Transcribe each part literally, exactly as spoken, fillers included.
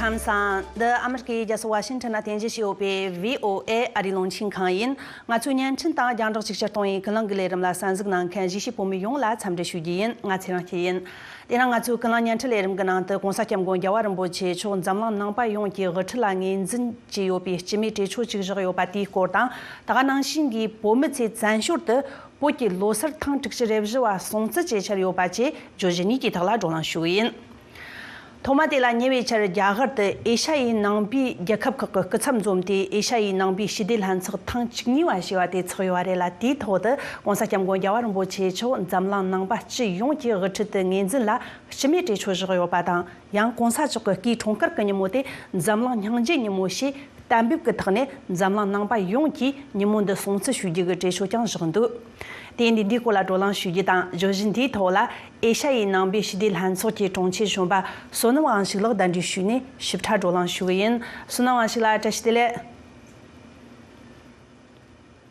ལམ་སང་། འདི་ཨ་མི་རི་ཀའི་རྒྱལ་ས་ཝ་ཤིང་ཊོན་ན་རྟེན་གཞི་བྱས་ཡོད་པའི་བྷི་ཨོ་ཨེ་ཨ་རིའི་རླུང་འཕྲིན་ཁང་ཡིན། ང་ཚོའི་བརྙན་འཕྲིན་དང་རྒྱང་བསྒྲགས་ཅིག་ཅར་གཏོང་བའི་ཀུན་གླེང་གི་ལས་རིམ་ལ་གསན་གཟིགས་གནང་མཁན་གཞིས་བྱེས་བོད་མི་ཡོངས་ལ་འཚམས་འདྲི་ཞུ་རྒྱུ་ཡིན། ང་ཚེ་རིང་སྐྱིད་ཡིན། དེ་ན་ང་ཚོའི་ཀུན་གླེང་བརྙན་འཕྲིན་ལས་རིམ་གྱི་ནང་དུ་༸གོང་ས་༸སྐྱབས་མགོན་རྒྱལ་བ་རིན་པོ་ཆེ་མཆོག་འཛམ་གླིང་ནང་པ་ཡོངས་ཀྱི་དབུ་ཁྲིད་ལ་ངོས་འཛིན་བྱས་ཡོད་པའི་སྤྱི་མོས་གྲོས་ཆོད་ཅིག་བཞག་ཡོད་པ་དེའི་སྐོར་དང་། ད་ག་ནང་བཞིན་གྱི་བོད་མི་ཚོས་བཙན་བྱོལ་དུ་བོད་ཀྱི་ལོ་གསར་ཐེངས་དྲུག་ཅུ་རེ་བཞི་བ་སྲུང་བརྩི་བྱེད་འཆར་ཡོད་པ་བཅས་བརྗོད་གཞི་གཉིས་ཀྱི་ཐོག་ལ་བགྲོ་གླེང་ཞུ་གི་ཡིན། ཐོག་མ་དེ་ལ་ཉེ་བའི་ཆར་རྒྱ་གར་དུ་ཨེ་ཤ་ཡའི་ནང་པའི་རྒྱལ་ཁབ་ཁག་གི་སྐུ་ཚབ་འཛོམས་ཏེ། ཨེ་ཤ་ཡའི་ནང་པའི་ཞི་བདེ་ལྷན་ཚོགས་ཐེངས་བཅུ་གཉིས་པ་ཞེས་པ་དེ་ཚོགས་ཡོད་པ་རེད་ལ། དེའི་ཐོག་ཏུ་༸གོང་ས་༸སྐྱབས་མགོན་རྒྱལ་བ་རིན་པོ་ཆེ་མཆོག་འཛམ་གླིང་ནང་པ་སྤྱི་ཡོངས་ཀྱི་དབུ་ཁྲིད་དུ་ངོས་འཛིན་ལ་སྤྱི་མོས་གྲོས་ཆོད་བཞག་ཡོད་པ་དང་། ཡང་༸གོང་ས་མཆོག་གི་སྐུའི་འཁྲུངས་སྐར་གྱི་ཉིན་མོ་དེ་འཛམ་གླིང་སྙིང་རྗེའི་ཉིན་མོ་ཞེས་གཏན་འབེབས་ཀྱི་ཐོག་ནས་འཛམ་གླིང་ནང་པ་ཡོངས་ཀྱིས་ཉིན་མོ་འདི་སྲུང་བརྩི་ཞུ་རྒྱུ་གི་གྲོས་ཆོད་ཀྱང་བཞག་འདུག་དེ་ཡིན་དུས་འདིའི་སྐོར་ལ་བགྲོ་གླེང་ཞུ་རྒྱུ་དང་། བརྗོད་གཞི་འདིའི་ཐོག་ལ་ཨེ་ཤ་ཡའི་ནང་པའི་ཞི་བདེ་ལྷན་ཚོགས་ཀྱི་དྲུང་ཆེ་གཞོན་པ་བསོད་ནམས་དབང་ཕྱུག་ལགས་གདན་འདྲེན་ཞུས་ནས་ཞིབ་ཕྲ་བགྲོ་གླེང་ཞུ་གི་ཡིན། བསོད་ནམས་དབང་ཕྱུག་ལགས། བཀྲ་ཤིས་བདེ་ལེགས།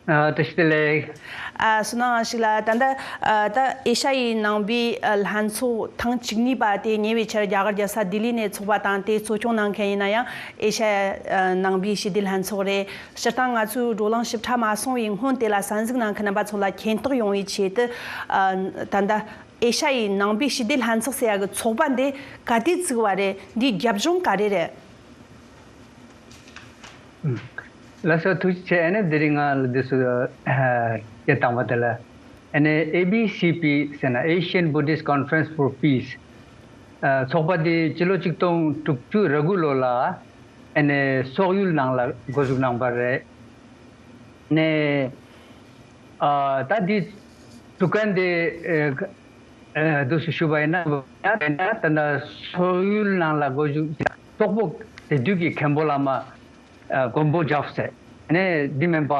ཨ། བཀྲ་ཤིས་བདེ་ལེགས། ཨ། བསོད་ནམས་དབང་ཕྱུག་ལགས། ད་ལྟ། ཨ། ད་ཨེ་ཤ་ཡའི་ནང་པའི་ཨ་ལྷན་ཚོགས་ཐེངས་བཅུ་གཉིས་པ་དེ་ཉེ་བའི་ཆར་རྒྱ་གར་རྒྱལ་ས་ལྡི་ལི་ནས་ཚོགས་པ་དང་། དེ་གཙོ་སྐྱོང་གནང་མཁན་ཡིན་ན་ཡང་ཨེ་ཤ་ཡ་ཨ་ནང་པའི་ཞི་བདེ་ལྷན་ཚོགས་རེད། སྤྱིར་བཏང་ང་ཚོས་བགྲོ་གླེང་ཞིབ་ཕྲ་མ་སོང་བའི་སྔོན། དེ་ལ་གསན་གཟིགས་གནང་མཁན་རྣམ་པ་ཚོ་ལ་མཁྱེན་རྟོགས་ཡོང་བའི་ཆེད་དུ། ཨ། ད་ལྟ་ཨེ་ཤ་ཡའི་ནང་པའི་ཞི་བདེ་ལྷན་ཚོགས་ཟེར་ཡ་གི་ཚོགས་པ་འདི་ག་དུས་བཙུགས་པ་རེད། འདིའི་རྒྱབ་ལྗོངས་ག་རེ་རེད། ལགས་སོ། ཐུགས་རྗེ་ཆེ། ཨ་ནི་དེ་རིང་ང་ལ་འདི་སུ་སྐད་བཏང་བ་དེ་ལ། ཨ་ནི་ཨེ་བི་སི་པི་ཟེར་ན། Asian Buddhist Conference for Peace། ཚོགས་པ་འདི་སྤྱི་ལོ་ཆིག་སྟོང་དྲུག་ཅུ་རེ་དགུ་ལོ་ལ་ཨ་ནི་སོག་ཡུལ་ནང་ལ་འགོ་འཛུགས་གནང་བ་རེད། ནས། ཨ། ད་འདི་འཛུགས་མཁན་དེ་ཨ་ཨ་འདུག་སེ་ཞུ་བ་ཡིན་ན། ད་ལྟ་སོག་ཡུལ་ནང་ལ་འགོ་འཛུགས་སོག་པོ་དེ་དུས་ཀྱི་མཁན་པོ་བླ་མ་ཨ་མགོན་པོ་ཇོབ་ཟེར། ནས་འདི་མིན་པ་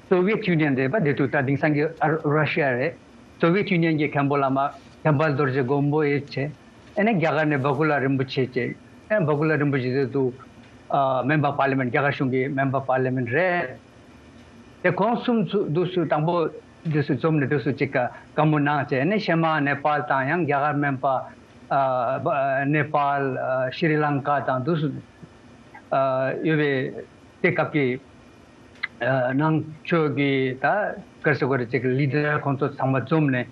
སོ་ཝི་ཡེད་ཡུ་ནི་ཡན་རེད་པ། དེ་དུས་ད་དེང་སང་གི་ཨ་ར་ཤི་ཡ་རེད། སོ་ཝི་ཡེད་ཡུ་ནི་ཡན་གྱི་མཁན་པོ་བླ་མ་ཁེམ་པ་རྡོ་རྗེ་མགོན་པོ་ཡེད་ཆེ། ཨ་ནི་རྒྱ་གར་ནས་བ་ཀུ་ལ་རིན་པོ་ཆེ་བཅས། ཨ་ནི་བ་ཀུ་ལ་རིན་པོ་ཆེ་དེ་དུས་ཨ་མེམ་བར་པར་ལི་མེན་ཊི། རྒྱ་གར་གཞུང་གི་མེམ་བར་པར་ལི་མེན་ཊི་རེད། དེ་ཁོང་གསུམ་ཚུ་འདུག་སེ་དང་པོ་འདུག་སེ་འཛོམས་ནས་འདུག་སེ་གཅིག་ག་བཀའ་མོལ་གནང་བྱས་ནས། གཞན་མ་ནེ་པཱལ་དང་ཡང་རྒྱ་གར་མིན་པ་ཨ་ནེ་པཱལ། ཨ་ཤྲི་ལང་ཀ་དང་འདུག་སེ་ཨ་ཡོད་པའི་དེ་སྐབས་ཀྱི་ཨ་ནང་ཆོས་ཀྱི་ད་ག་རེ་ཟེར་དགོས་རེད། གཅིག་ལི་ཌར་ཁོང་ཚོ་ཚང་མ་འཛོམས་ནས།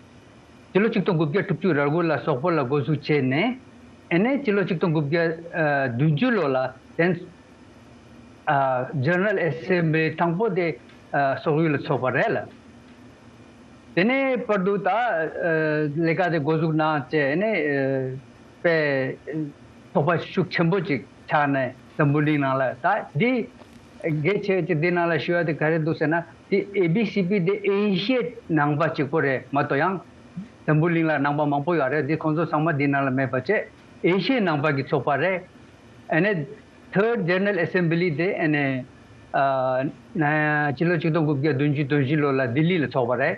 སྤྱི་ལོ་ཆིག་སྟོང་དགུ་བརྒྱ་དྲུག་ཅུ་རེ་དགུ་ལ་སོག་པོ་ལ་འགོ་འཛུགས་བྱས་ནས། ཨ་ནི་སྤྱི་ལོ་ཆིག་སྟོང་དགུ་བརྒྱ་ཨ་བདུན་ཅུ་ལོ་ལ་དེ་ཨ་ཇེ་ནེ་རལ་ཨེ་སེམ་བྷི་ལི་དང་པོ་དེ་ཨ་སོག་ཡུལ་ལ་ཚོགས་པ་རེད་ལ། དེ་ནས་བར་དུ་ད་ཨ་ལས་ཀ་དེ་འགོ་འཛུགས་གནང་བྱས་ནས་ཨ་དཔེ་ཚོགས་པ་ཤུགས་ཆེན་པོ་ཅིག་ཆགས་ནས་འཛམ་བུ་གླིང་ནང་ལ། ད་འདི་གལ་ཆེ་བ་ཅིག་འདི་ནང་ལ་ཞུ་ཡ་དེ་ག་རེ་འདུག་ཟེར་ན། དེ་ཨེ་བི་སི་པི་དེ་ཨེ་ཤི་ཡའི་ནང་པ་གཅིག་པོ་རེད་མ་གཏོགས། ཡང་འཛམ་བུ་གླིང་ལ་ནང་པ་མང་པོ་ཡོད་རེད། འདི་ཁོང་ཚོ་ཚང་མ་འདི་ནང་ལ་མེད་པ་བྱས། ཨེ་ཤི་ཡའི་ནང་པ་གི་ཚོགས་པ་རེད། ཨ་ནི་ཐར་ཌི་ཇེ་ནེ་རལ་ཨེ་སེམ་བྷི་ལི་དེ་ཨ་ནི་ཨ་ན་སྤྱི་ལོ་ཆིག་སྟོང་དགུ་བརྒྱ་བདུན་ཅུ་དོན་བཞི་ལོ་ལ་ལྡི་ལི་ལ་ཚོགས་པ་རེད།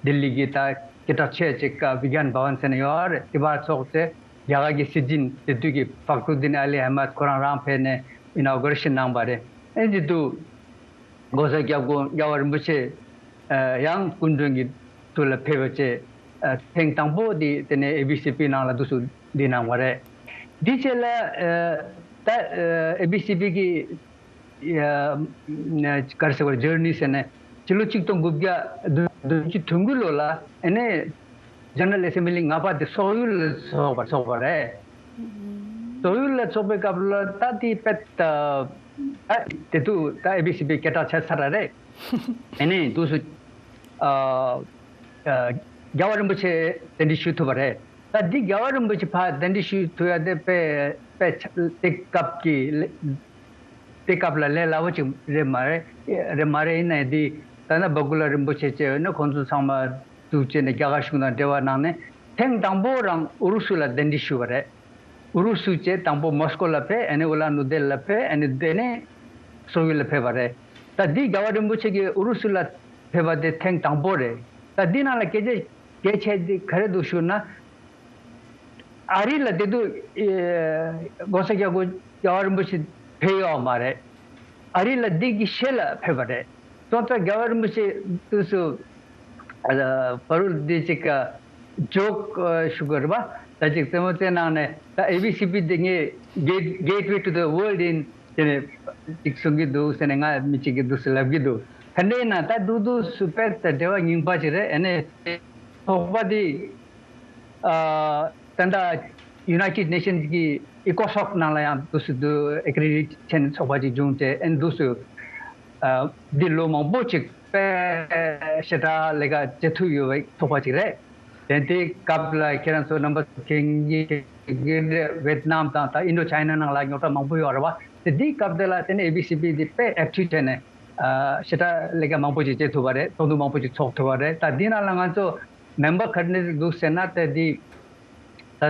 ལྡི་ལི་གི་ད་སྐད་གྲགས་ཆེ་ཅིག་ག་བི་གྱཱན་བྷ་ཝན་ཟེར་ནས་ཡོད་རེད། དེ་བར་ཚོགས་ཚེ་རྒྱ་གར་གྱི་སྲིད་འཛིན་དེ་དུས་ཀྱི་ཕག་རུ་དིན་ཨ་ལི་ཨ་མད་ཁོ་རང་རང་ཕེབས་ནས་ཨི་ནོ་གོ་རེ་ཤན་གནང་བ་རེད། ཨེ་འདི་དུས་༸གོང་ས་༸སྐྱབས་མགོན་རྒྱལ་བ་རིན་པོ་ཆེ་ཨ་ཡང་སྐུ་མགྲོན་གྱི་ཐོག་ལ་ཕེབས་པ་བཅས་ཨ་ཐེངས་དང་པོ་དེ་དེ་ནས་ཨེ་བི་སི་པི་ནང་ལ་འདུག་སེ་འདི་གནང་བ་རེད། འདི་རྗེས་ལ་ཨ་ད་ཨ་ཨེ་བི་སི་པི་གི་ཡ་ག་རེ་ཟེར་བ། ཇར་ནི་ཟེར་ནས་སྤྱི་ལོ་ཆིག་སྟོང་དགུ་བརྒྱ་བདུན་ཅུ་དོན་དགུ་ལོ་ལ་ཨ་ནི་ཇེ་ནེ་རལ་ཨེ་སེམ་བྷི་ལི་ལྔ་པ་དེ་སོག་ཡུལ་ལ་ཚོགས་པ་ཚོགས་པ་རེད། སོག་ཡུལ་ལ་ཚོགས་པའི་སྐབས་ལ་ད་དེ་དཔེ་ད་ད་དེ་དུས་ད་ཨེ་བི་སི་པི་སྐད་གྲགས་ཆེ་ས་ར་རེད། ཨ་ནི་འདུག་སེ་ཨ་ཨ་རྒྱལ་བ་རིན་པོ་ཆེ་གདན་འདྲེན་ཞུ་ཐུབ་པ་རེད། ད་འདི་རྒྱལ་བ་རིན་པོ་ཆེ་ཕར་གདན་འདྲེན་ཞུ་ཐུབ་ཡ་དེ་དཔེ་དཔེ་ཆ་དེ་སྐབས་ཀྱི་ལས་དེ་སྐབས་ལ་ལས་སླ་བོ་ཅིག་རེད་མ་རེད། རེད་མ་རེད། ཡིན་ནའི་འདི་ད་ནི་བ་ཀུ་ལ་རིན་པོ་ཆེ་བཅས་ཡོད་ན་ཁོང་ཚོ་ཚང་མ་འདུག་བྱས་ནས་རྒྱ་གར་གཞུང་དང་འབྲེལ་བ་གནང་ནས་ཐེངས་དང་པོ་རང་ཨུ་རུ་སུ་ལ་གདན་འདྲེན་ཞུས་པ་རེད། ཨུ་རུ་སུ་བཅས་དང་པོ་མོ་སྐོ་ལ་ཕེབས། ཨ་ནི་ཨུ་ལན་ཨུ་དེ་ལ་ཕེབས། ཨ་ནི་དེ་ནས་སོག་ཡུལ་ལ་ཕེབས་པ་རེད། ད་འདི་རྒྱལ་བ་རིན་པོ་ཆེ་གིས་ཨུ་རུ་སུ་ལ་ཕེབས་པ་དེ་ཐེངས་དང་པོ་རེད། ད་འདི་ནང་ལ་སྐད་ཆ་གལ་ཆེ་དེ་ག་རེ་འདུག་ཞུ་ན། ཨ་རི་ལ་དེ་དུས་༸གོང་ས་༸སྐྱབས་མགོན་རྒྱལ་བ་རིན་པོ་ཆེ་ཕེབས་ཡོད་མ་རེད། ཨ་རི་ལ་འདི་གི་ཤེད་ལ་ཕེབས་པ་རེད། སོང་ཙང་རྒྱལ་བ་རིན་པོ་ཆེ་དུས་སུ་ཨ་བ་རུལ་འདི་ཅིག་ག་ ཇོག་ཞུ་དགོས་རེད་པ། ད་ཅིག་རྩེད་མོ་རྩེ་གནང་ནས་ད་ཨེ་བི་སི་པི་དེ་ངས་Gate- Gateway to the World ཡིན་ཟེར་ནས་ཅིག་གསུང་གི་འདུག་ཟེར་ནས་ང་མི་གཅིག་གིས་འདུག་སེ་ལབ་ཀྱི་འདུག་ག་འདྲ་ཡིན་ན་ད་འདུག་འདུག་སུ་དཔེ་ད་འབྲེལ་བ་རྙིང་པ་ཅིག་རེད། ཨ་ནི་ཚོགས་པ་དེ་ཨ་ད་ལྟ་United Nations གི་ECOSOC ནང་ལ་ཡང་འདུག་སེ་འདུག accreditation ཚོགས་པ་ཅིག་བྱུང་སྟེ་ཨ་ནི་འདུག་སེ་ཨ་འདི་ལོ་མང་པོ་ཅིག་དཔེ་ཞེ་དྲག་ལས་ཀ་བྱེད་ཐུབ་ཡོད་པའི་ཚོགས་པ་ཅིག་རེད། དེ་དེའི་སྐབས་ལ་ཁྱེད་རང་ཚོ་རྣམ་པ་ཚོ་མཁྱེན་གྱི་ཡོད་རེད། ཝེད་ནམ་དང་ད་ཨིན་ཌོ་ཅའི་ན་ནང་ལ་རྙོག་དྲ་མང་པོ་ཡོད་རེད་བ། དེ་དེའི་སྐབས་དེ་ལ་དེ་ནས་ཨེ་བི་སི་པི་དེ་དཔེ་ཨེག་ཊིབ་བྱས་ནས་ཨ་ཞེ་དྲག་ལས་ཀ་མང་པོ་ཅིག་བྱེད་ཐུབ་པ་རེད། ཚོགས་འདུ་མང་པོ་ཅིག་ཚོགས་ཐུབ་པ་རེད། ད་འདི་ནང་ལ་ང་ཚོ་མེམ་བར་ག་འདྲ་འདུག་ཟེར་ན་དེ་དེ་ད་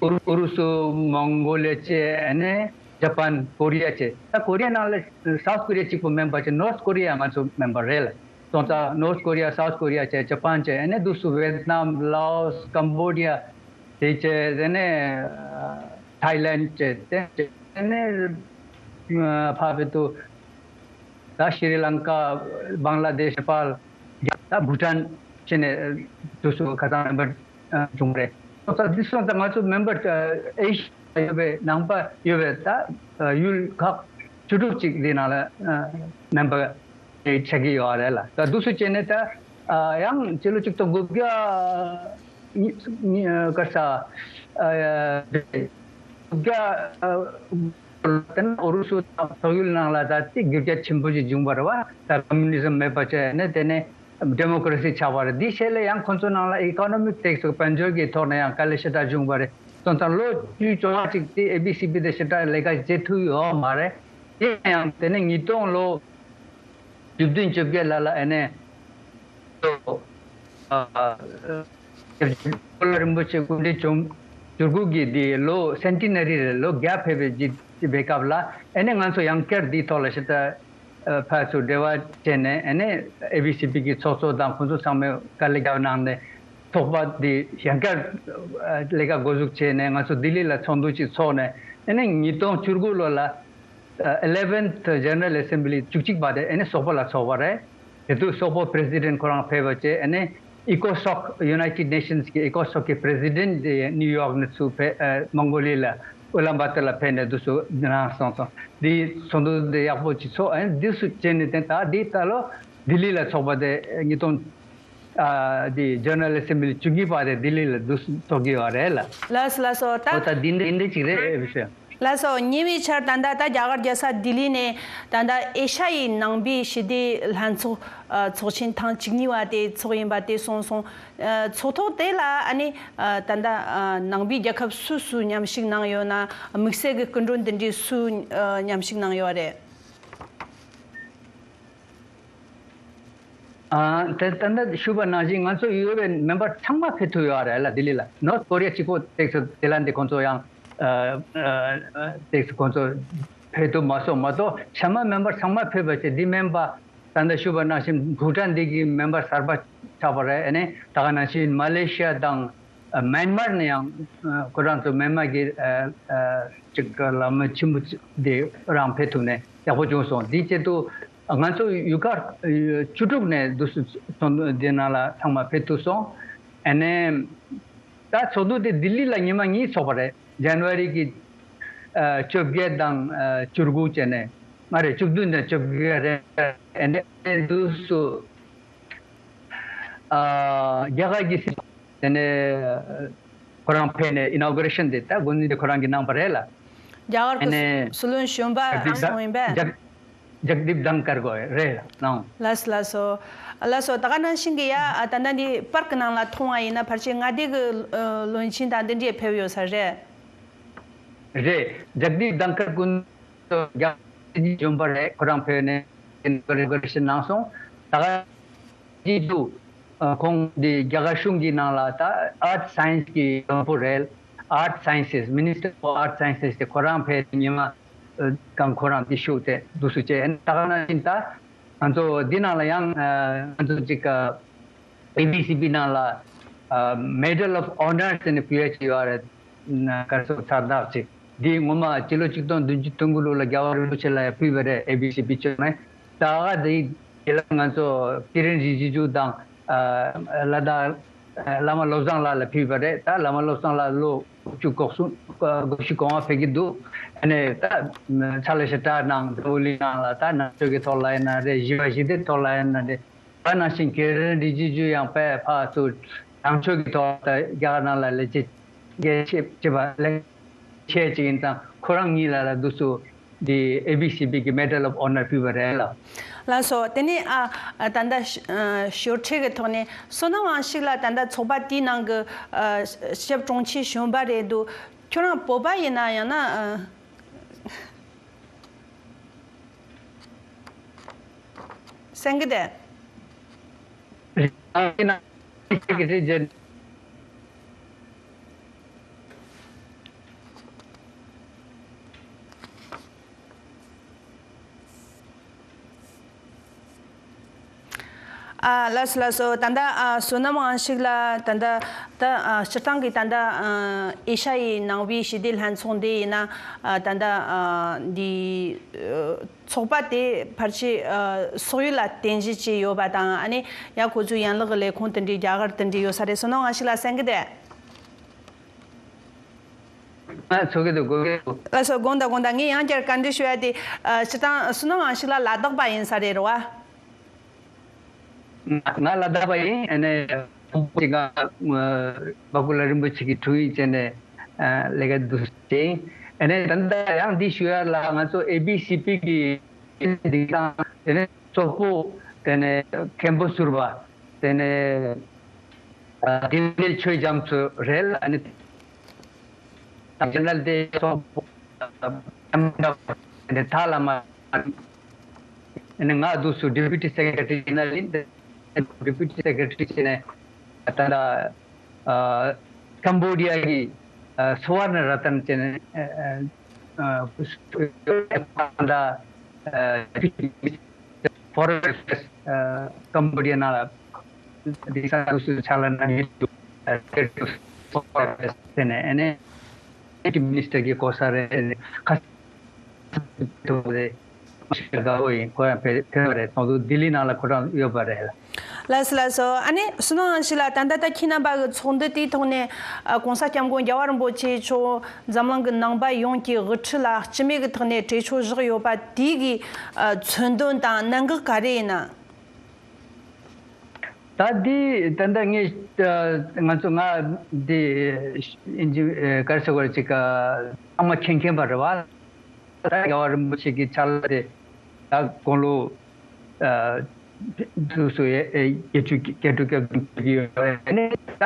ཨུ་རུ་ཨུ་རུ་སུ་མོང་གོ་ལི་ཡ་བཅས་ཨ་ནི་ཇ་པན་ཀོ་རི་ཡ་བཅས། ད་ཀོ་རི་ཡ་ནང་ལ་སའུ་ཐི་ཀོ་རི་ཡ་གཅིག་པོ་མེམ་བར་བྱས། ནོར་ཐི་ཀོ་རི་ཡ་ང་ཚོ་མེམ་བར་རེད་ལ། སོང་ཙང་ནོར་ཐི་ཀོ་རི་ཡ་སའུ་ཐི་ཀོ་རི་ཡ་བཅས་ཇ་པན་བཅས་ཨ་ནི་འདུག་སེ་ཝེད་ནམ་ལའོ་སི་ཀམ་བོ་ཌི་ཡ་དེ་བཅས་དེ་ནས་ཐའི་ལེན་བཅས་དེ་བཅས་དེ་ནས་ཕ་བི་ཏུ་ད་ཤི་རི་ལང་ཀ་བང་ལ་དེཤ་ནེ་པཱལ་ད་བྷུ་ཊན་བཅས་ནས་འདུག་སེ་ཁ་སང་མེམ་བར་བྱུང་རེད། སོང་ཙང་འདི་སོང་ཙང་ང་ཚོ་མེམ་བར་ཨེ་ཤི་ཡ་ཡོད་པའི་ནང་པ་ཡོད་པའི་ད་ཡུལ་ཁག་བཅུ་དྲུག་ཅིག་འདི་ནང་ལ་མེམ་བར་ཆགས་ཀྱི་ཡོད་རེད་ལ། ད་འདུག་སེ་བྱས་ནས་ད་ཨ་ཡང་ཕྱི་ལོ་ཆིག་སྟོང་དགུ་བརྒྱ་ཉི་ཉི་ག་ས་ཨ་དགུ་བརྒྱ་ཨ་དེ་ནས་ཨུ་རུ་སུ་དང་ཏོག་ཡུལ་ནང་ལ་ད་དེ་འགྱུར་བ་ཆེན་པོ་ཞིག་བྱུང་བ་རེད་བ། ད་ཀོ་མུ་ནི་ཛམ་མེད་པ་བྱས་ནས་དེ་ནས་ཌེ་མོ་ཀ་རེ་སི་ཆགས་པ་རེད། དེའི་ཤེད་ལ་ཡང་ཁོང་ཚོ་ནང་ལ་ཨི་ཀོ་ནོ་མིག་ཏོག་ཙམ་དཔལ་འབྱོར་གྱི་ཐོག་ནས་ཡང་དཀའ་ལས་ཞེ་དྲག་བྱུང་བ་རེད། སོང་ཙང་ལོ་བཅུ་བཅོ་ལྔ་ཅིག་དེ་ཨེ་བི་སི་པི་དེ་ཞེ་དྲག་ལས་ཀ་བྱེད་ཐུབ་ཡོད་མ་རེད། དེ་ཡང་དེ་ནས་ཉིས་སྟོང་ལོ་བཅུ་བདུན་བཅོ་བརྒྱད་ལ་ལ་ཨ་ནས་ཨ་སྐྱབས་རྗེ་གོ་ལ་རིན་པོ་ཆེ་སྐུ་ཕྲེང་བཅུ་དགུ་གི་དེ་ལོ་སེན་ཊི་ན་རི་རེད། ལོ་བརྒྱ་ཕེབས་པའི་རྗེས་ཅིག་པའི་སྐབས་ལ་ཨ་ནས་ང་ཚོ་ཡང་བསྐྱར་དེའི་ཐོག་ལ་ཞེ་དྲག་ཨ་ཕར་ཚུར་འབྲེལ་བ་བྱས་ནས་ཨ་ནས་ཨེ་བི་སི་པི་གི་ཚོགས་གཙོ་དང་ཁོང་ཚོ་ཚང་མས་དཀའ་ལས་རྒྱབ་གནང་ནས་ཚོགས་པ་འདི་ཡང་བསྐྱར་ཨ་ལས་ཀ་འགོ་འཛུགས་བྱས་ནས་ང་ཚོ་ལྡི་ལི་ལ་ཚོགས་འདུ་ཅིག་ཚོགས་ནས་ཨ་ནས་ཉིས་སྟོང་བཅུ་དགུ་ལོ་ལ་ཨ་eleventh General Assembly བཅུ་གཅིག་པ་དེ་ཨ་ནས་སོག་པོ་ལ་ཚོགས་པ་རེད། དེ་དུས་སོག་པོ་པི་རེ་སི་ཌེན་ཊི་ཁོ་རང་ཕེབས་པ་བྱས་ཨ་ནས་ཨི་ཀོ་སོག་United Nations གི་ཨི་ཀོ་སོག་གི་པི་རེ་སི་ཌེན་ཊི་དེ་ནིའུ་ཡོག་ནས་ཚུར་ཕེབས་ཨ་མོང་གོ་ལི་ལ་ཨུ་ལན་བ་ཏར་ལ་ཕེབས་ནས་དུས་སུ་འདི་རང་སོང་སོང་འདི་ཚོགས་འདུ་འདི་ཡག་པོ་ཅིག་ཚོགས། ཨ་ནས་འདི་སུ་བྱས་ནས་དེ་ད་འདི་ད་ལོ་ལྡི་ལི་ལ་ཚོགས་པ་དེ་ཉིས་སྟོང་ཨ་འདི་General Assembly བཅུ་གཉིས་པ་དེ་ལྡི་ལི་ལ་འདུག་ཚོགས་ཀྱི་ཡོད་རེད་ལ། ལགས་སོ་ལགས་སོ། ད་འོ་ད་འདི་འདྲ་འདི་འདྲ་ཅིག་རེད་ཨེ་བི་སི། ལགས་སོ། ཉེ་བའི་ཆར་ད་ལྟ་ད་རྒྱ་གར་རྒྱལ་ས་ལྡི་ལི་ནས་ད་ལྟ་ཨེ་ཤ་ཡའི་ནང་པའི་ཞི་བདེའི་ལྷན་ཚོགས་ཨ་ཚོགས་ཆེན་ཐེངས་བཅུ་གཉིས་པ་དེ་ཚོགས་ཡིན་པ་དེ་གསུངས་སོང་། ཨ་ཚོགས་ཐོག་དེ་ལ་ཨ་ནི་ཨ་ད་ལྟ་ཨ་ནང་པའི་རྒྱལ་ཁབ་སུ་སུ་མཉམ་ཞུགས་གནང་ཡོད་ན། དམིགས་བསལ་གྱི་སྐུ་མགྲོན་འདི་འདྲའི་སུ་ཨ་མཉམ་ཞུགས་གནང་ཡོད་རེད། ཨ་དེ་ད་ལྟ་ཞུས་པ་ནང་བཞིན་ང་ཚོ་ཡོད་པའི་མེམ་བར་ཚང་མ་ཕེབས་ཐུབ་ཡོད་རེད་ལ། ལྡི་ལི་ལ་ནོར་ཐི་ཀོ་རི་ཡ་གཅིག་པོ་ཏོག་ཙམ་དེ་ལ་འདི་ཁོང་ཚོ་ཡང་ཨ་ཨ་ཏོག་ཙམ་ཁོང་ཚོ་ཕེབས་ཐུབ་མ་སོང་མ་གཏོགས་ཕྱི་མ་མེམ་བར་ཚང་མ་ཕེབས་པ་བྱས། འདི་མེན་པ་ད་ལྟ་ཞུས་པ་ནང་བཞིན་བྷུ་ཊན་འདི་གི་མེམ་བར་གསར་པ་ཆགས་པ་རེད། ཨ་ནི་ད་ག་ནང་བཞིན་མ་ལེ་ཤི་ཡ་དང་། ཨ་མེན་མར་ནས་ཡང་ཨ་ཁོ་རང་ཚོ་མེན་མར་གྱི་ཨ་ཨ་ཅིག་བླ་མ་ཆེན་པོ་དེ་རང་ཕེབས་ཐུབ་ནས་ཡག་པོ་བྱུང་སོང་། དེའི་ཆེད་དུ་ང་ཚོ་ཡུལ་ཁག་བཅུ་དྲུག་ནས་འདུག་སེ་ཚོགས་འདུ་དེ་ནང་ལ་ཚང་མ་ཕེབས་ཐུབ་སོང་། ཨ་ནས་ད་ཚོགས་འདུ་དེ་ལྡི་ལི་ལ་ཉི་མ་གཉིས་ཚོགས་པ་རེད། ཇན་ཝ་རི་གི་ཨ་བཅོ་བརྒྱད་དང་ཨ་བཅུ་དགུ་བྱས་ནས་མ་རེད། བཅུ་བདུན་དང་བཅོ་བརྒྱད་རེད། ཨ་ནས་འདུག་སེ། ཨ་རྒྱ་གར་གྱི་སྲིད་དེ་ནས་ཁོ་རང་ཕེབས་ནས་ཨི་ནོ་གུ་རེ་ཤན་དེ་ད་དགོན་སྡེ་དེ་ཁོ་རང་གིས་གནང་པ་རེད་ལ། རྒྱ་གར་ཨ་གྱི་ནས་སྲིད་བློན་གཞོན་པ་ཇག་དིབ་གནང་སོང་ཡིན་པས། ཇག་ཇག་དིབ་དང་ཀར་གོ་རེད་ལ་གནང་། ལགས་སོ་ལགས་སོ། ལགས་སོ། ད་ག་ནང་བཞིན་གྱི་ཡ་ད་ལྟ་འདི་པར་གྱི་ནང་ལ་མཐོང་བ་ཡིན་ན་ཕལ་ཆེར་མངའ་སྡེ་གི་ཨ་བློན་ཆེན་དང་འདི་འདྲས་ཕེབས་ཡོད་ས་རེད། རེད། ཇག་དིབ་དང་ཀར་ཀུན་རྒྱ་གར་གྱི་གཞོན་པ་རེད། ཁོ་རང་ཕེབས་ནས་ཨི་ནོ་གུ་རེ་ཤན་གནང་སོང་། ད་ག་རྗེས་སུ་ཨ་ཁོང་འདི་རྒྱ་གར་གཞུང་གི་ནང་ལ་ད་ཨར་ཊི་སའེན་སི་གི་དྲུང་འཕར་རེད། Art Sciences Minister for Art Sciences དེ་ཁོ་རང་ཕེབས་ཉི་མ་ཨ་གང་ཁོ་རང་འདི་བཞུགས་ཏེ་འདུག་སེ་བྱས། ད་ག་ནང་བཞིན་ད་ང་ཚོ་འདི་ནང་ལ་ཡང་ཨ་ང་ཚོ་ཅིག་ཨ་ཨེ་བི་སི་པི་ནང་ལ་ཨ་Medal of Honor ཟེར་ནས་ཕུལ་ཡ་ཅིག་ཡོད་རེད། ན་ག་རེ་ཟེར་མཚར་རྟགས་ཅིག་འདི་ངོ་མ་སྤྱི་ལོ་ཆིག་སྟོང་བདུན་བརྒྱ་དོན་དགུ་ལོ་ལ་རྒྱལ་བ་རིན་པོ་ཆེ་ལ་ཡང་ཕུལ་བ་རེད། ཨེ་བི་སི་པི་བཅོས་མ་ད་ག་དེ་དེ་ལ་ང་ཚོ་ཀི་རེན་རི་ཇི་ཇུ་དང་ཨ་ལ་དྭགས་ བླ་མ་བློ་བཟང་ལགས་ལ་ཕུལ་བ་རེད། ད་བླ་མ་བློ་བཟང་ལགས་ལོ་དགུ་བཅུ་གོ་གསུམ་གོ་བཞི་གོ་ལྔ་ཕེབས་ཀྱི་འདུག་ཨ་ནི་ད་ཕྱག་ལས་ཞེ་དྲག་གནང་། འཛམ་བུ་གླིང་ནང་ལ་ད་ནང་ཆོས་ཀྱི་ཐོག་ལ་ཡིན་ན་རེད། ཞི་བ་ཞི་བདེའི་ཐོག་ལ་ཡིན་ན་རེད། ད་ནང་བཞིན་གྷི་རེན་རི་ཇི་ཇུ་ཡང་དཔེ་ཕར་ཚུར་ནང་ཆོས་ཀྱི་ཐོག་ད་རྒྱ་གར་ནང་ལ་ལས་བྱེད་རྒྱལ་ཆེ་བྱེད་པ་ལས་ཆེ་ཅིག་ཡིན་ཙང་ཁོ་རང་གཉིས་ལ་ལ་འདུག་སུ་འདི་ཨེ་བི་སི་པི་གི་མེ་ཌལ་ཨོཕ་ཨོ་ནར་ཕུལ་བ་རེད་ལ། ལགས་སོ། དེ་ནས་ཨ་ཨ་ད་ལྟ་ཞོར་ཁྲིད་ཀྱི་ཐོག་ནས་བསོད་ནམས་དབང་ཕྱུག་ལགས་ད་ལྟ་ཚོགས་པ་དེའི་ནང་གི་ཨ་ཞབས་དྲུང་ཆེ་གཞོན་པ་རེད་འདུག་ཁྱོད་རང་བོད་པ་ཡིན་ན་ཡང་ན་ཨ། སེང་གེ་དེ། ཨ་ལགས་སོ་ལགས་སོ། ད་ལྟ་ཨ་བསོད་ནམས་དབང་ཕྱུག་ལགས་ད་ལྟ་ད་ཨ་སྤྱིར་བཏང་གི་ད་ལྟ་ཨ་ཨེ་ཤ་ཡའི་ནང་པའི་ཞི་བདེ་ལྷན་ཚོགས་འདི་ཡིན་ན་ཨ་ད་ལྟ་ཨ་འདི་ཨ་ཚོགས་པ་དེ་ཕལ་ཆེར་ཨ་སོག་ཡུལ་ལ་རྟེན་གཞི་བྱས་ཡོད་པ་དང་། ཨ་ནི་ཡང་ཁོ་ཚོའི་ཡན་ལག་གི་ལས་ཁུངས་དེ་འདྲའི་རྒྱ་གར་དེ་འདྲའི་ཡོད་ས་རེད། བསོད་ནམས་དབང་ཕྱུག་ལགས་གསན་གི་དེ། ང་ཚོ་གི་དུ་གོ་གི་འདུག་ལགས་སོ། དགོངས་དག་དགོངས་དག་ངས་ཡང་བསྐྱར་བཀའ་འདྲི་ཞུ་ཡ་དེ། ཨ་སྤྱིར་བཏང་བསོད་ནམས་དབང་ཕྱུག་ལགས་ལ་དྭགས་པ་ཡིན་ས་རེད་རེད་བ། ང་ང་ལ་དྭགས་པ་ཡིན། ཨ་ནི་ཁོང་གིས་ང་ཨ་བ་ཀུ་ལ་རིན་པོ་ཆེ་གི་དྲུང་ཡིག་བྱས་ནས་ཨ་ལས་ཀ་འདུག་སེ་བྱས། ཨ་ནི་ད་ལྟ་ཡང་འདི་ཞུ་ཡ་ལ་ང་ཚོ་ཨེ་བི་སི་པི་གི་འདི་དང་དེ་ནས་གཙོ་བོ་དེ་ནས་མཁན་པོ་ཟུར་པ་དེ་ནས་ཨ་དགེ་འདུན་ཆོས་རྒྱམ་ཚོ་རེད་ལ། ཨ་ནི་ད་ཇེ་ནལ་དེ་ཚོ་ཨ་ནི་ད་ལ་མ། ཨ་ནི་ང་འདུག་སུ་ཌི་པུ་ཊི་སེ་ཀེ་རེ་ཊི་ཇེ་ནལ་ཡིན། ཌི་པུ་ཊི་སེ་ཀེ་རེ་ཊི་བྱས་ནས་ད་ལྟ་ཨ་ཀམ་བོ་ཌི་ཡ་གི་ཨ་སུ་ཝར་ན་ར་ཏན་བྱས་ནས་ཨ་ཨ་ཨ་ད་ཨ་ཕོ་རེན་ཨ་ཀམ་བོ་ཌི་ཡ་ནང་ལ་འདི་ས་འདུག་སུ་ཕྱག་ལས་གནང་གི་འདུག་ཨ་ཕོ་རེན་ཨ་ཕེར་བྱས་ནས་ཨ་ནི་ཨེ་ཊི་མི་ནི་སི་ཊར་གི་གོ་ས་རེད། ཁ་ཐུག་རེད། དགའ་བོ་ཡིན། ཁོ་ཡང་ཕེ་ཕེབས་པ་རེད། ཚོགས་འདུ་ལྡི་ལི་ནང་ལ་ཁོ་རང་ཡོད་པ་རེད། ལགས་སོ་ལགས་སོ། ཨ་ནི་བསོད་ནམས་དབང་ཕྱུག་ལགས་ད་ལྟ་ད་ཁྱེད་རྣམ་པ་གི་ཚོགས་འདུ་དེའི་ཐོག་ནས་ཨ་གོང་ས་སྐྱབས་མགོན་རྒྱལ་བ་རིན་པོ་ཆེ་མཆོག་འཛམ་གླིང་གི་ནང་པ་ཡོངས་ཀྱི་དབུ་ཁྲིད་ལ་སྤྱི་མོས་ཀྱི་ཐོག་ནས་གྲོས་ཆོད་བཞག་ཡོད་པ་དེའི་གི་ཨ་མཚོན་དོན་དང་གནད་འགག་ག་རེ་ཡིན་ན། ད་འདི་ད་ལྟ་ངས་ཨ་ང་ཚོ་ང་འདི་ཨིན་ཇི་ཨ་ག་རེ་ཟེར་དགོས་རེད། ཅིག་ཨ་ཚང་མ་མཁྱེན་མཁྱེན་པ་རེད་བ། ད་རྒྱལ་བ་རིན་པོ་ཆེ་གི་ཕྱག་ལས་དེ་ད་དགུང་ལོ་ཨ་དུས་སུ་ཡ་ཨེ་བརྒྱད་ཅུ་བརྒྱད་དྲུག་སྐྱབས་འགྲོ་གི་ཡོད་རེད། ནས་ད་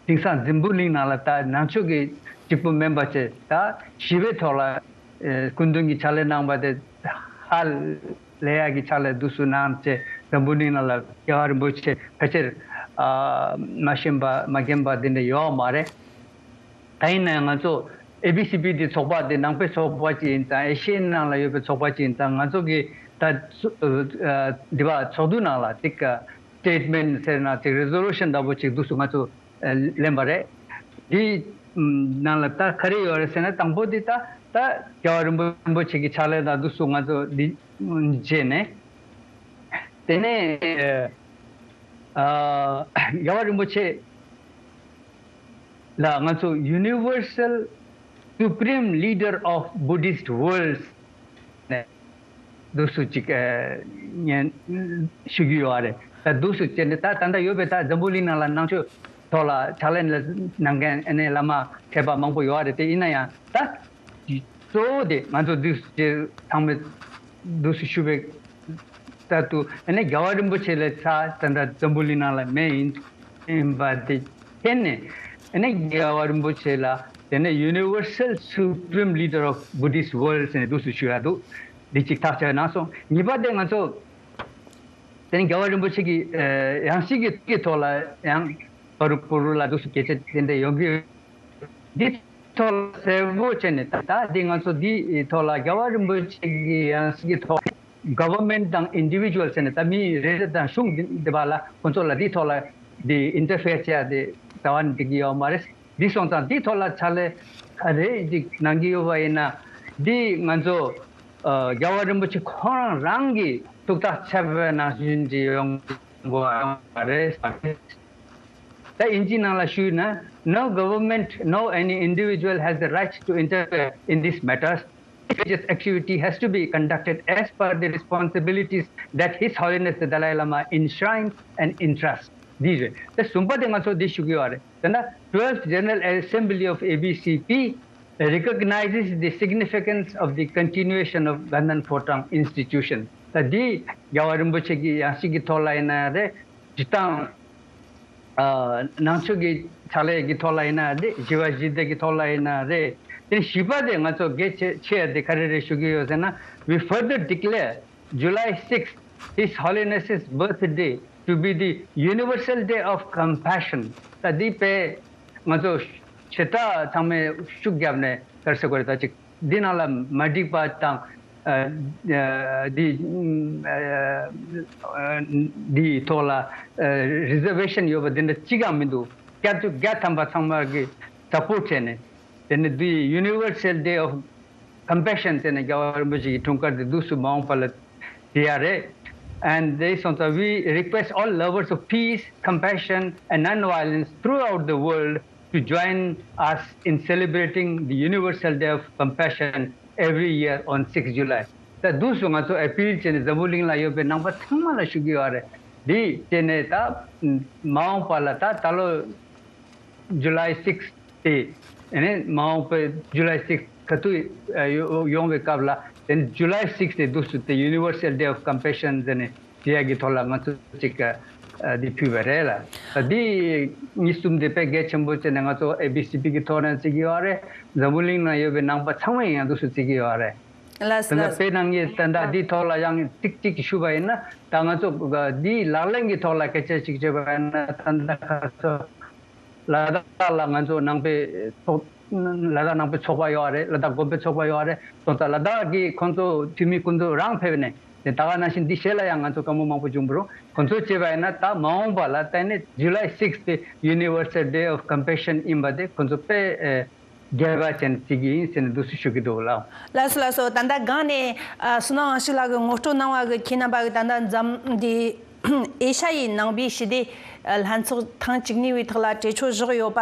དེང་སང་འཛམ་བུ་གླིང་ནང་ལ་ད་ནང་ཆོས་ཀྱི་གཅིག་པུ་མིན་པ་བྱས། ད་ཞི་བའི་ཐོག་ལ་ཨེ་སྐུ་མདུན་གྱི་ཕྱག་ལས་གནང་བ་དེ་ཧ་ལས་ཡག་གི་ཕྱག་ལས་འདུག་སུ་གནང་བྱས། འཛམ་བུ་གླིང་ནང་ལ་རྒྱལ་བ་རིན་པོ་ཆེ་ཕལ་ཆེར་ཨ་མ་ཤེས་པ་མ་མཁྱེན་པ་འདི་འདྲ་ཡོད་མ་རེད། ད་ཡིན་ན་ཡང་ང་ཚོ་ཨེ་བི་སི་པི་འདི་ཚོགས་པ་འདི་ནང་པའི་ཚོགས་པ་ཅིག་ཡིན་ཙང་། ཨེ་ཤི་ཡའི་ནང་ལ་ཡོད་པའི་ཚོགས་པ་ཅིག་ཡིན་ཙང་། ང་ཚོ་གི་ད་ཚོ་ཨ་འདི་བ་ཚོགས་འདུ་ནང་ལ་ཅིག་སི་ཊེ་ཊི་མེན་ཊི་ཟེར་ན་ཅིག་རི་ཛོ་ལུ་ཤན་འདྲ་པོ་ཅིག་འདུག་སུ་ང་ཚོ་ཨ་ལེན་པ་རེད། འདི་ནང་ལ་ད་ག་རེ་ཡོད་རེད་ཟེར་ན། དང་པོ་འདི་ད་ད་རྒྱལ་བ་རིན་པོ་རིན་པོ་ཆེ་གི་ཕྱག་ལས་དང་འདུག་སུ་ང་ཚོ་འདི་བྱས་ནས། དེ་ནས་ཨ་རྒྱལ་བ་རིན་པོ་ཆེ་ལ་ང་ཚོ་Universal Supreme Leader of Buddhist World ནས་འདུག་སུ་ཅིག་ཨ་ཉན་ཞུ་རྒྱུ་ཡོད་རེད། ད་འདུག་སུ་བྱས་ནས་ད་ད་ལྟ་ཡོད་པའི་ད་འཛམ་བུ་གླིང་ནང་ལ་ནང་ཆོས་ཐོག་ལ་ཕྱག་ལས་གནང་མཁན་ཨ་ནི་བླ་མ་མཁས་པ་མང་པོ་ཡོད་རེད། དེ་ཡིན་ན་ཡང་ད་གཙོ་བོ་དེ་ང་ཚོ་འདུག་སུ་ཅིག་ཚང་མས་འདུག་སུ་ཞུ་བའི་ལྟར་དུ་ཨ་ནི་རྒྱལ་བ་རིན་པོ་ཆེ་ལས་ཚ་ད་ལྟ་འཛམ་བུ་གླིང་ནང་ལ་མེད་ཡིན་ཡིན་པ་དེ་མཁྱེན་ནས། ཨ་ནི་རྒྱལ་བ་རིན་པོ་ཆེ་ལ་དེ་ནས་Universal Supreme Leader of Buddhist World ཟེར་ནས་འདུག་སུ་ཞུ་ཡ་འདུག་འདི་གཅིག་ཐག་བཅད་གནང་སོང་། གཉིས་པ་དེ་ང་ཚོ་དེ་ནས་རྒྱལ་བ་རིན་པོ་ཆེ་གི་ཨ་ཡང་སྲིད་ཀྱི་ཐོག་ལ་ཡང་བ་རུ་པུ་རུ་ལ་འདུག་སུ་སྐད་ཆ་དེ་འདྲ་ཡོང་གི་ཡོད། འདི་ཐོག་ལ་གསལ་པོ་བྱས་ནས་ད་ལྟ་འདི་ང་ཚོ་འདི་ཐོག་ལ་རྒྱལ་བ་རིན་པོ་ཆེ་གི་ཡང་སྲིད་ཀྱི་ཐོག་Government དང་Individual ཟེར་ནས་ད་མི་རེ་རེ་དང་གཞུང་འདི་འདི་བ་ལ་ཁོ་ཚོ་ལ་འདི་ཐོག་ལ་འདི་ཨིན་ཊར་ཕེར་བྱས་ཏེ་ད་བ་ནི་འགྲིག་གི་ཡོད་མ་རེད། འདི་སོང་ཙང་འདི་ཐོག་ལ་ཕྱག་ལས་ག་རེ་ཅིག་གནང་གི་ཡོད་པ་ཡིན་ན། འདི་ང་ཚོ་ཨ་རྒྱལ་བ་རིན་པོ་ཆེ་ཁོང་རང་རང་གི་ཐུགས་ཐག་བཅད་པའི་ནང་བཞིན་གྱི་ཡོང་དགོས་པ་རེད། ད་དབྱིན་ཇིའི་ནང་ལ་ཞུས་ན། No government, no any individual has the right to interfere in these matters. Religious activity has to be conducted as per the responsibilities that His Holiness the Dalai Lama enshrines and entrusts. འདི་རེད། དེ་གསུམ་པ་དེ་ང་ཚོ་འདི་ཞུ་གི་ཡོད་རེད། དེ་ན་Twelfth General Assembly of A B C P recognizes the significance of the continuation of Ganden Photang institution. ད་འདི་རྒྱལ་བ་རིན་པོ་ཆེ་གི་ཡང་སྲིད་ཀྱི་ཐོག་ལ་ཡིན་ན་རེད། སྤྱིར་བཏང་ཨ་ནང་ཆོས་ཀྱི་ཕྱག་ལས་ཀྱི་ཐོག་ལ་ཡིན་ན་རེད། ཞི་བ་ཞི་བདེ་གི་ཐོག་ལ་ཡིན་ན་རེད། དེ་བཞི་པ་དེ་ང་ཚོ་གལ་ཆེ་ཆེ་ཡ་དེ་ག་རེ་རེད་ཞུ་གི་ཡོད་ཟེར་ན། We further declare July sixth, His Holiness's birthday, to be the Universal Day of Compassion. ད་འདི་དཔེ་ང་ཚོ་བྱེ་བྲག་ཚང་མས་ཤུགས་བརྒྱབ་ནས་ག་རེ་ཟེར་དགོས་རེད། ད་ཅིག་འདི་ནང་ལ་མ་འགྲིག་པ་དང་། ཨ་ཨ་འདི་ཨ་འདིའི་ཐོག་ལ་ཨ་རི་ཛར་ཝེ་ཤན་ཡོད་པ་འདི་འདྲ་གཅིག་ཀྱང་མི་འདུག་བརྒྱ་ཆ་བརྒྱ་ཐམ་པ་ཚང་མ་གི་སབ་པོར་ཊི་བྱས་ནས། དེ་ནི་འདི་Universal Day of Compassion ཟེར་ནས་རྒྱལ་བ་རིན་པོ་ཆེ་གི་འཁྲུངས་སྐར་དེ་འདུག་སུ་མ་འོངས་པ་ལ་དེ་ཡ་རེད། And they, so we request all lovers of peace, compassion, and non-violence throughout the world to join us in celebrating the Universal Day of Compassion every year on sixth July. ད་འདུག་སུ་ང་ཚོ་ཨ་པིལ་བྱས་ནས་འཛམ་བུ་གླིང་ལ་ཡོད་པའི་ནང་པ་ཚང་མ་ལ་ཞུ་གི་ཡོད་རེད། འདི་བྱས་ནས་ད་མ་འོངས་པ་ལ་ད་ད་ལོ་July six དེ། ཨ་ནི་མ་འོངས་པའི་July six ག་དུས་ཨ་ཡོ་ཡོང་བའི་སྐབས་ལ། དེ་ནི་July six དེ་འདུག་སུ་དེ་Universal Day of Compassion ཟེར་ནས་དེ་ཡ་གི་ཐོག་ལ་ང་ཚོ་ཅིག་ཨ་འདི་ཕུལ་བ་རེད་ལ། ད་འདི་གཉིས་གསུམ་དེ་དཔེ་གལ་ཆེན་པོ་བྱས་ནས་ང་ཚོ་ཨེ་བི་སི་པི་གི་ཐོག་ནས་བརྩི་གི་ཡོད་རེད། འཛམ་བུ་གླིང་ནང་ཡོད་པའི་ནང་པ་ཚང་མས་ཡང་འདུག་སུ་བརྩི་གི་ཡོད་རེད། ལགས་སོ། ད་ལྟ་ལགས་སོ། དཔེ་ནང་གི་ད་ལྟ་འདི་ཐོག་ལ་ཡང་ཏིག་ཏིག་ཞུ་བ་ཡིན་ན། ད་ང་ཚོ་འདི་ལག་ལེན་གྱི་ཐོག་ལ་སྐད་ཆ་ཅིག་བརྗོད་པ་ཡིན་ན། ད་ལྟ་ཁ་སོ། ལ་དྭགས་ལ་ང་ཚོ་ནང་པའི་ཚོགས། ལ་དྭགས་ནང་པའི་ཚོགས་པ་ཡོད་རེད། ལ་དྭགས་དགོན་པའི་ཚོགས་པ་ཡོད་རེད། སོང་ཙང་ལ་དྭགས་ཀྱི་ཁོང་ཚོ་འཐུས་མི་ཁོང་ཚོ་རང་ཕེབས་ནས་དེ་ད་ག་ནང་བཞིན་འདི་ཞལ་ལ་ཡང་ང་ཚོ་བཀའ་མོལ་མང་པོ་བྱུང་བ་རུང་། ཁོང་ཚོ་བྱས་པ་ཡིན་ན་ད་མ་འོངས་པ་ལ་ད་ནི་July six དེ་Universal Day of Compassion ཡིན་པ་དེ་ཁོང་ཚོ་དཔེ་ཨེ་དགྱེས་པ་ཅན་བརྩི་གི་ཡིན་ཟེར་ནས་འདུག་སེ་ཞུ་གི་འདུག་ལགས། ལགས་སོ་ལགས་སོ། ད་ལྟ་སྒང་ནས་ཨ་བསོད་ནམས་དབང་ཕྱུག་ལགས་ཀྱིས་ངོ་སྤྲོད་གནང་བ་གི་ཁྱེད་རྣམ་པ་གི་ད་ལྟ་འཛམ་འདི་ཨེ་ཤ་ཡའི་ནང་པའི་ཞི་བདེ་ལྷན་ཚོགས་ཐེངས་བཅུ་གཉིས་པའི་ཐོག་ལ་གྲོས་ཆོད་བཞག་ཡོད་པ་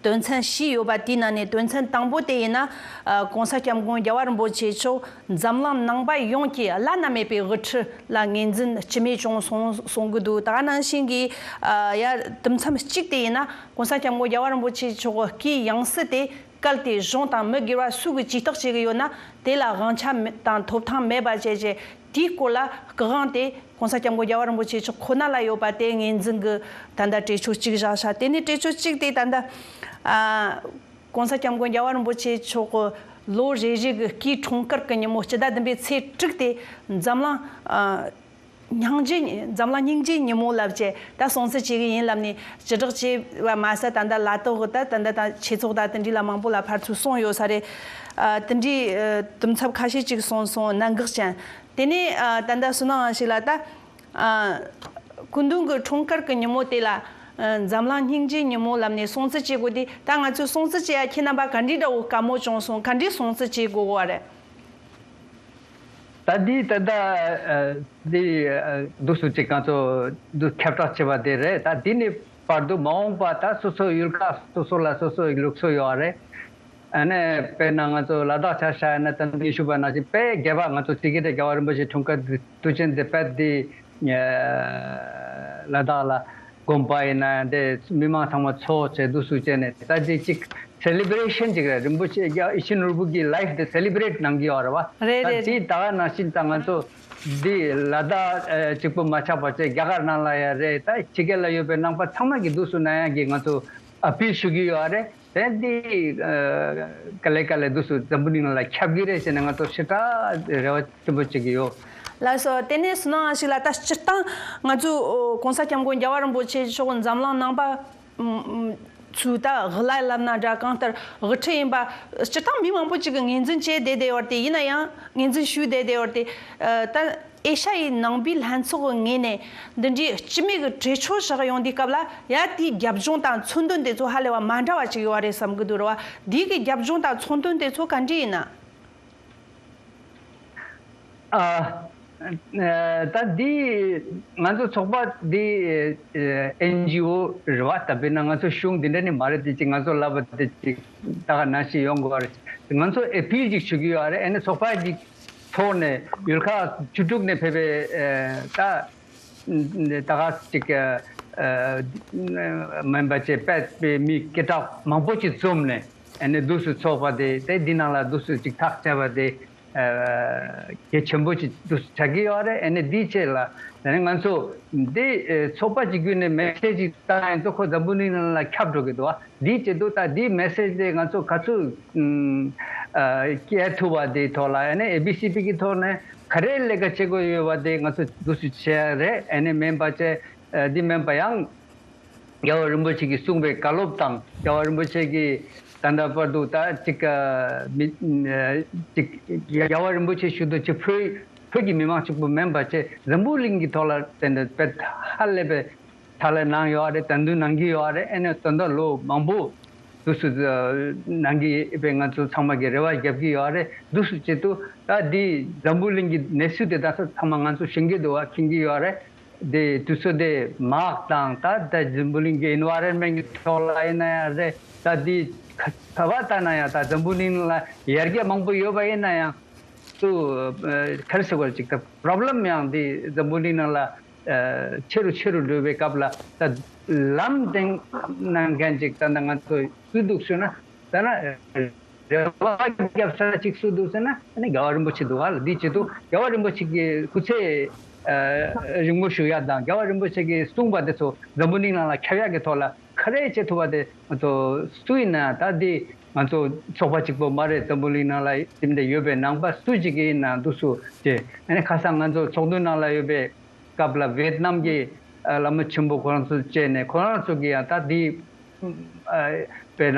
དོན་ཚན་བཞི་ཡོད་པ། དེའི་ནང་ནས་དོན་ཚན་དང་པོ་དེ་ཡིན་ན། ཨ་༸གོང་ས་༸སྐྱབས་མགོན་རྒྱལ་བ་རིན་པོ་ཆེ་མཆོག་འཛམ་གླིང་ནང་པ་ཡོངས་ཀྱི་བླ་ན་མེད་པའི་དབུ་ཁྲིད་ལ་ངོས་འཛིན་སྤྱི་མོས་བྱུང་སོང་གསུང་གི་འདུག་ད་ག་ནང་བཞིན་གྱི་ཨ་ཡ་དུམ་མཚམས་གཅིག་དེ་ཡིན་ན། ༸གོང་ས་༸སྐྱབས་མགོན་རྒྱལ་བ་རིན་པོ་ཆེ་མཆོག་གི་སྐུའི་ཡང་སྲིད་དེ་གལ་ཏེ་གཞུང་དང་མི་སྒེར་བ་སུ་གིས་ཇུས་གཏོགས་བྱེད་ཀྱི་ཡོད་ན། དེ་ལ་དབང་ཆ་མེད་དང་ཐོབ་ཐང་མེད་པ་བྱས་རྗེས། དེའི་སྐོར་ལ་སྐུ་དབང་དེ་༸གོང་ས་༸སྐྱབས་མགོན་རྒྱལ་བ་རིན་པོ་ཆེ་མཆོག་ཁོ་ན་ལ་ཡོད་པ་དེ་ངོས་འཛིན་གྱི་ད་ལྟ་གྲོས་ཆོད་གཅིག་བཞག་ཤག་དེ་ནས་གྲོས་ཆོད་གཅིག་དེ་ད་ལྟ་ཨ་༸གོང་ས་༸སྐྱབས་མགོན་རྒྱལ་བ་རིན་པོ་ཆེ་མཆོག་གི་ལོ་རེ་རེ་གི་སྐུའི་འཁྲུངས་སྐར་གྱི་ཉིན་མོ་སྤྱི་ཟླ་བདུན་པའི་ཚེས་དྲུག་དེ་འཛམ་གླིང་ཨ་སྙིང་རྗེ། འཛམ་གླིང་སྙིང་རྗེའི་ཉིན་མོ་ལབ་བྱས་ད་སྲུང་བརྩི་བྱེད་ཀྱི་ཡིན་ལབ་ནས་ཅི་དྲག་བྱས་པ་མ་ཟད། ད་ལྟ་ལ་དྭགས་ད་ད་ལྟ་ད་ཆོས་ཚོགས་ད་དེ་འདྲའི་ལ་མང་པོ་ལ་ཕར་ཚུར་སོང་ཡོད་ས་རེད། ཨ་དེ་འདྲའི་ཨ་དུམ་ཚབ་ཁ་ཤས་ཅིག་སོང་སོང་། གནད་འགག་ཅན། དེ་ནས་ཨ་ད་ལྟ་བསོད་ནམས་དབང་ཕྱུག་ལགས་ད་ཨ་སྐུ་མདུན་གྱི་འཁྲུངས་སྐར་གྱི་ཉིན་མོ་དེ་ལ་ཨ་འཛམ་གླིང་སྙིང་རྗེའི་ཉིན་མོ་ལབ་ནས་སྲུང་བརྩི་བྱེད་དགོས་དུས། ད་ང་ཚོས་སྲུང་བརྩི་བྱེད་ཡ་ཁྱེད་རྣམ་པ་ག་འདྲའི་འདྲ་བོ་བཀའ་མོལ་བྱུང་སོང་། ག་འདྲའི་སྲུང་བརྩི་བྱེད་དགོས་པ་རེད། ད་འདི་ད་ལྟ་ཨ་འདི་ཨ་འདུག་སུ་ཅིག་ང་ཚོ་འདུག་ཁྱབ་བསྒྲགས་བྱས་པ་དེ་རེད། ད་འདི་ནས་བར་དུ་མ་འོངས་པ་ད་སོ་སོ་ཡུལ་ཁག་སོ་སོ་ལ་སོ་སོའི་ལུགས་སྲོལ་ཡོད་རེད། ཨ་ནི་དཔེར་ན་ང་ཚོ་ལ་དྭགས་ཆ་བཞག་ན། ད་འདི་ཞུས་པ་ནང་བཞིན་དཔེ་རྒྱས་པ་ང་ཚོ་བརྩི་གི་རེད། རྒྱལ་བ་རིན་པོ་ཆེ་འཁྲུངས་སྐར་དུས་ཆེན་དེ་དཔེ་འདི་ལ་དྭགས་ལ་དགོན་པ་ཡིན་ན་འདི་མི་མང་ཚང་མ་ཚོགས་བྱས་འདུག་སུ་བྱས་ནས། ད་འདི་གཅིག་སེ་ལི་བྷི་རེ་ཤན་ཅིག་རེད། རིན་པོ་ཆེ་རྒྱལ་ཡིད་བཞིན་ནོར་བུ་གི་ལའིཕ་དེ་སེ་ལི་བྷི་རེཊ་གནང་གི་ཡོད་རེད་བ། རེད་ད་རེད་དེ་རེད། ད་ག་ནང་བཞིན་ད་ང་ཚོ་འདི་ལ་དྭགས་ཨ་གཅིག་པུ་མ་ཆགས་པ་བྱས་རྒྱ་གར་ནང་ལ་ཡང་རེད། ད་ཕྱི་རྒྱལ་ལ་ཡོད་པའི་ནང་པ་ཚང་མ་གི་འདུག་སུ་གནང་ཡག་གི་ང་ཚོ་ཨ་པིལ་ཞུ་གི་ཡོད་རེད། དེ་འདི་ཨ་ག་ལེ་ག་ལེ་འདུག་སུ་འཛམ་བུ་གླིང་ལ་ཁྱབ་གི་རེད་ཟེར་ནས་ང་ཚོ་ཞེ་དྲག་རེ་བ་ཆེན་པོ་བྱེད་ཀྱི་ཡོད། ལགས་སོ། དེ་ནས་བསོད་ནམས་དབང་ཕྱུག་ལགས། ད་སྤྱིར་བཏང་ང་ཚོ་༸གོང་ས་༸སྐྱབས་མགོན་རྒྱལ་བ་རིན་པོ་ཆེ་མཆོག་འཛམ་གླིང་ནང་པ་ཚོའི་ད་དབུ་བླ་ལབ་ན་འདྲ། གང་ལྟར་དབུ་ཁྲིད་ཡིན་པ་སྤྱིར་བཏང་མི་མང་པོ་ཅིག་གིས་ངོས་འཛིན་བྱས་བསྡད་བསྡད་ཡོད་རེད་དེ། ཡིན་ན་ཡང་ངོས་འཛིན་ཞུས་བསྡད་བསྡད་ཡོད་རེད་དེ། ད་ཨེ་ཤ་ཡའི་ནང་པའི་ལྷན་ཚོགས་ཀྱི་ངོས་ནས་འདི་འདྲའི་སྤྱི་མོས་ཀྱི་གྲོས་ཆོད་བཞག་ཡོང་དུས་སྐབས་ལ་ཡ། དེའི་རྒྱབ་ལྗོངས་དང་མཚོན་དོན་དེ་ཚོ་ཧ་ལས་པ་མ་འདྲ་བ་ཅིག་ཡོད་རེད་བསམ་གྱི་འདུག་རེད་བ། འདི་གི་རྒྱབ་ལྗོངས་དང་མཚོན་དོན་དེ་ཚོ་ག་འདྲ་ཡིན་ན། ཨ། ཨ་ད་འདི་ང་ཚོ་ཚོགས་པ་འདི་ཨེན་ཇི་ཨོ་རེད་བ། ད་དཔེར་ན་ང་ཚོ་གཞུང་འདི་འདྲ་ནི་མ་རེད། དེ་ཅིག་ང་ཚོ་ལབ་པ་དེ་ཅིག་ད་ག་ནང་བཞིན་ཡོང་དགོས་པ་རེད། ང་ཚོ་ཨེ་པིལ་ཅིག་ཞུ་གི་ཡོད་རེད། ཨ་ནི་ཚོགས་པ་ཅིག་ཐོག་ནས་ཡུལ་ཁག་བཅུ་དྲུག་ནས་ཕེབས་པའི་ཨ་ད་ད་ག་ཅིག་ཨ་མེམ་བར་བཅས་པད་པའི་མི་སྐད་གྲགས་མང་པོ་ཅིག་འཛོམས་ནས་ཨ་ནི་འདུག་སེ་ཚོགས་པ་དེ་དེ་འདི་ནང་ལ་འདུག་སེ་ཅིག་ཐག་བཅད་པ་དེ། ཨ་གལ་ཆེན་པོ་ཅིག་འདུག་སེ་ཆགས་ཀྱི་ཡོད་རེད། ཨ་ནི་འདིའི་ཆེད་ལ་ཨ་ནི་ང་ཚོ་འདི་ཨ་ཚོགས་པ་གཅིག་གྱུར་ནས་མེ་སེ་ཇི་ཅིག་བཏང་ཡང་ཚོ་ཁོ་འཛམ་བུ་གླིང་ནང་ལ་ཁྱབ་འགྲོ་གི་འདུག་བ། འདིའི་ཆེད་དུ་ད་འདིའི་མེ་སེ་ཇི་དེ་ང་ཚོ་ག་ཚོད་ཨ་སྐྱེལ་ཐུབ་པ་དེའི་ཐོག་ལ་ཨ་ནི་ཨེ་བི་སི་པི་གི་ཐོག་ནས་ག་རེ་ལས་ཀ་བྱེད་དགོས་ཡོད་པ་དེ་ང་ཚོ་འདུག་སེ་བྱས་རེད། ཨ་ནི་མེམ་བར་བཅས་ཨ་འདི་མེམ་བར་ཡང་རྒྱལ་བ་རིན་པོ་ཆེ་གིས་གསུངས་པའི་བཀའ་སློབ་དང་རྒྱལ་བ་རིན་པོ་ཆེ་གིས་ད་ལྟ་བར་དུ་ད་ཅིག་ཨ་མི་ཨ་ཅིག་རྒྱལ་བ་རིན་པོ་ཆེ་ཞུ་དུ་ཅིག་བོད་བོད་ཀྱི་མི་མང་གཅིག་པུ་མིན་པ་བྱས་འཛམ་བུ་གླིང་གི་ཐོག་ལ་དེ་འདྲ་དཔེ་ཧ་ལས་པའི་ཕྱག་ལས་གནང་ཡོད་རེད། དོ་འདུན་གནང་གི་ཡོད་རེད། ཨ་ནི་ད་ལྟ་ལོ་མང་པོ་དུས་སུ་གནང་གི་ཡོད་པའི་ང་ཚོ་ཚང་མ་གི་རེ་བ་རྒྱབ་ཀྱི་ཡོད་རེད། འདུག་སེ་བྱེད་དུས་ད་འདི་འཛམ་བུ་གླིང་གི་གནས་ཚུལ་དེ་དག་ཚང་མ་ང་ཚོ་ཤེས་ཀྱི་འདུག་བ། མཁྱེན་གྱི་ཡོད་རེད། དེ་དུས་ཚོད་དེ་མང་དང་ད་ད་འཛམ་བུ་གླིང་གི་ཨེན་ཝའི་རོན་མེན་གི་ཐོག་ལ་ཡིན་ན་ཡང་རེད། ད་འདི་ག་ག་བ་ལྟ་ན་ཡང་ད་འཛམ་བུ་གླིང་ལ་ཡར་རྒྱས་མང་པོ་ཡོད་པ་ཡིན་ན་ཡང་ཚུ་ཨ་ག་རེ་ཟེར་དགོས་རེད། ཅིག་ད་པོ་རོབ་ལེམ་ཡང་འདི་འཛམ་བུ་གླིང་ནང་ལ་ཨ་ཆེ་རུ་ཆེ་རུ་འགྲོ་བའི་སྐབས་ལ་ད་ལམ་སྟོན་གནང་མཁན་ཅིག་ད་ད་ང་ཚོ་སུ་འདུག་ཟེར་ན་ད་ན་རེ་བ་རྒྱབ་ས་གཅིག་སུ་འདུག་ཟེར་ན་ཨ་ནི་རྒྱལ་བ་རིན་པོ་ཆེ་འདུག་ཨ། འདིའི་ཆེད་དུ་རྒྱལ་བ་རིན་པོ་ཆེ་གི་སྐུ་ཚེ་ཨ་རིང་པོ་བཞུགས་ཡ་དང་རྒྱལ་བ་རིན་པོ་ཆེ་གིས་གསུངས་པ་དེ་ཚོ་འཛམ་བུ་གླིང་ནང་ལ་ཁྱབ་ཡག་གི་ཐོག་ལ་ག་རེ་བྱེད་ཐུབ་པ་དེ་ང་ཚོ་སུ་ཡིན་ན་ད་འདི་ང་ཚོ་ཚོགས་པ་གཅིག་པོ་མ་རེད། འཛམ་བུ་གླིང་ནང་ལ་དེ་འདྲ་ཡོད་པའི་ནང་པ་སུ་གཅིག་ཡིན་ན་འདུག་སུ་བྱས་ཨ་ནི་ཁ་སང་ང་ཚོ་ཚོགས་འདུ་ནང་ལ་ཡོད་པའི་སྐབས་ལ་ཝེ་ཏི་ནམ་གྱི་ཨ་བླ་མ་ཆེན་པོ་ཁོ་རང་ཚོ་བཅས་ནས་ཁོ་རང་ཚོ་གི་ཡང་ད་འདི་ཨ་དཔེར་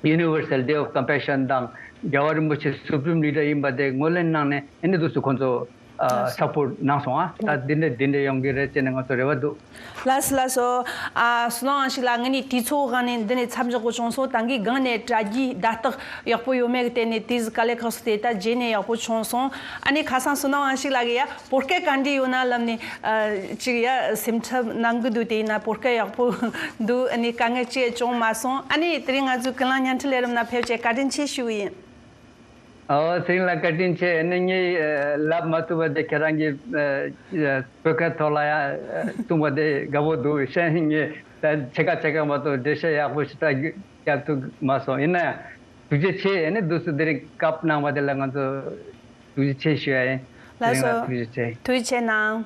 ན་Universal Day of Compassion དང་རྒྱལ་བ་རིན་པོ་ཆེ་Supreme Leader ཡིན་པ་དེ་ངོས་ལེན་གནང་ནས་ཨ་ནི་འདུག་སུ་ཁོ་ཚོ་ཨ་སཔོར་ཊི་གནང་སོང་ཨ། ད་འདི་འདྲ་འདི་འདྲ་ཡོང་གི་རེད་ཅེས་ནས་ང་ཚོ་རེ་བ་འདུག་ལགས་སོ་ལགས་སོ། ཨ་བསོད་ནམས་དབང་ཕྱུག་ལགས་ངས་ནི་དུས་ཚོད་སྒང་ནས་འདི་ནས་མཚམས་འཇོག་དགོས་བྱུང་སོང་། ད་གིན་སྒང་ནས་དྲ་རྒྱའི་བརྡ་རྟགས་ཡག་པོ་ཡོད་མེད་ཀྱི་ཐད་ནས་དེ་ཟིག་དཀའ་ལས་ཁག་སོང་། དེ་ད་རྗེས་ནས་ཡག་པོ་བྱུང་སོང་། ཨ་ནི་ཁ་སང་བསོད་ནམས་དབང་ཕྱུག་ལགས་ཀྱིས་ཡ་བོད་སྐད་ག་འདྲ་ཡོད་ན་ལབ་ནས་ཨ་ཅིག་ཡ་སེམས་འཚབ་གནང་གི་འདུག་དེ་ཡིན་ན་བོད་སྐད་ཡག་པོ་འདུག་ཨ་ནི་དཀའ་ངལ་ཅི་ཡང་བྱུང་མ་སོང་། ཨ་ནི་དེ་རིང་ང་ཚོའི་ཀུན་གླེང་བརྙན་འཕྲིན་ལས་རིམ་ནང་ཕེབས་བྱས་བཀའ་དྲིན་ཆེ་ཞུ་གི་ཡིན། ཨོ་ཚེ་རིང་ལགས་བཀའ་དྲིན་ཆེ། ཨ་ནི་ངས་ཨ་ལབ་མ་ཐུབ་པ་དེ་ཁྱེད་རང་གིས་ཨ་ཨ་བོད་སྐད་ཐོག་ལ་ཡང་ཨ་གསུངས་པ་དེ་དགའ་པོ་འདུག་གཞན་ངས་ད་ཕྱེད་ཀ་ཕྱེད་ཀ་མ་གཏོགས་འགྲེལ་བཤད་ཡག་པོ་ཞིག་ད་རྒྱབ་ཐུབ་མ་སོང་། ཡིན་ན་ཡང་ཐུགས་རྗེ་ཆེ། ཨ་ནི་འདུག་སེ་དེ་རིང་སྐབས་གནང་བ་དེ་ལ་ང་ཚོ་ཐུགས་རྗེ་ཆེ་ཞུ་ཡ་ཡིན། ཚེ་རིང་ལགས་ཐུགས་རྗེ་ཆེ། ཐུགས་རྗེ་ཆེ་གནང་།